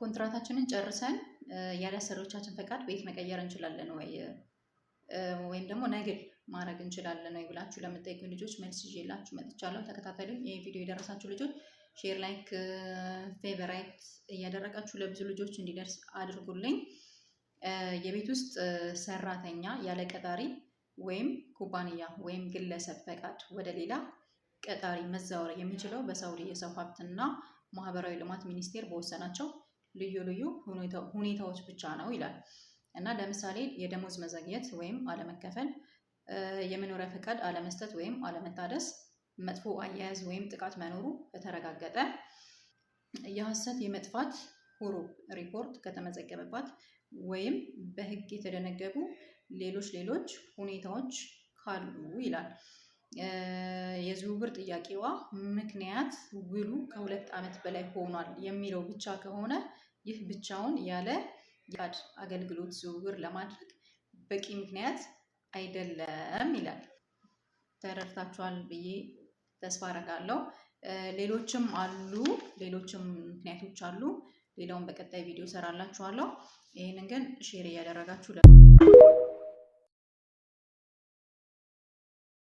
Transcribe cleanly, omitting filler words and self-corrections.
ኮንትራታችንን ጨርሰን ያለ አሰሪዎቻችን ፈቃድ ቤት መቀየር እንችላለን ወይ ወይም ደግሞ نقل ማድረግ እንችላለን ወይ ብላችሁ ለምትጠይቁኝ ልጆች መልስ ይዤላችሁ መጥቻለሁ። ተከታተሉኝ። ይህ ቪዲዮ የደረሳችሁ ልጆች share፣ like፣ favorite እያደረጋችሁ ለብዙ ልጆች እንዲደርስ አድርጉልኝ። የቤት ውስጥ ሰራተኛ ያለ ቀጣሪ ወይም ኩባንያ ወይም ግለሰብ ፈቃድ ወደ ሌላ ቀጣሪ መዛወር የሚችለው በሳውዲ የሰው ሀብትና ማህበራዊ ልማት ሚኒስቴር በወሰናቸው ልዩ ልዩ ሁኔታዎች ብቻ ነው ይላል። እና ለምሳሌ የደሞዝ መዘግየት ወይም አለመከፈል፣ የመኖሪያ ፈቃድ አለመስጠት ወይም አለመታደስ፣ መጥፎ አያያዝ ወይም ጥቃት መኖሩ ከተረጋገጠ፣ የሐሰት የመጥፋት هروب ሪፖርት ከተመዘገበባት ወይም በሕግ የተደነገጉ ሌሎች ሌሎች ሁኔታዎች ካሉ ይላል። የዝውውር ጥያቄዋ ምክንያት ውሉ ከ2 ዓመት በላይ ሆኗል የሚለው ብቻ ከሆነ ይህ ብቻውን ያለ ፈቃድ አገልግሎት ዝውውር ለማድረግ በቂ ምክንያት አይደለም ይላል። ተረድታችኋል ብዬ ተስፋ አደርጋለሁ። ሌሎችም አሉ፣ ሌሎችም ምክንያቶች አሉ። ሌላውን በቀጣይ ቪዲዮ እሰራላችኋለሁ። ይህንን ግን share እያደረጋችሁ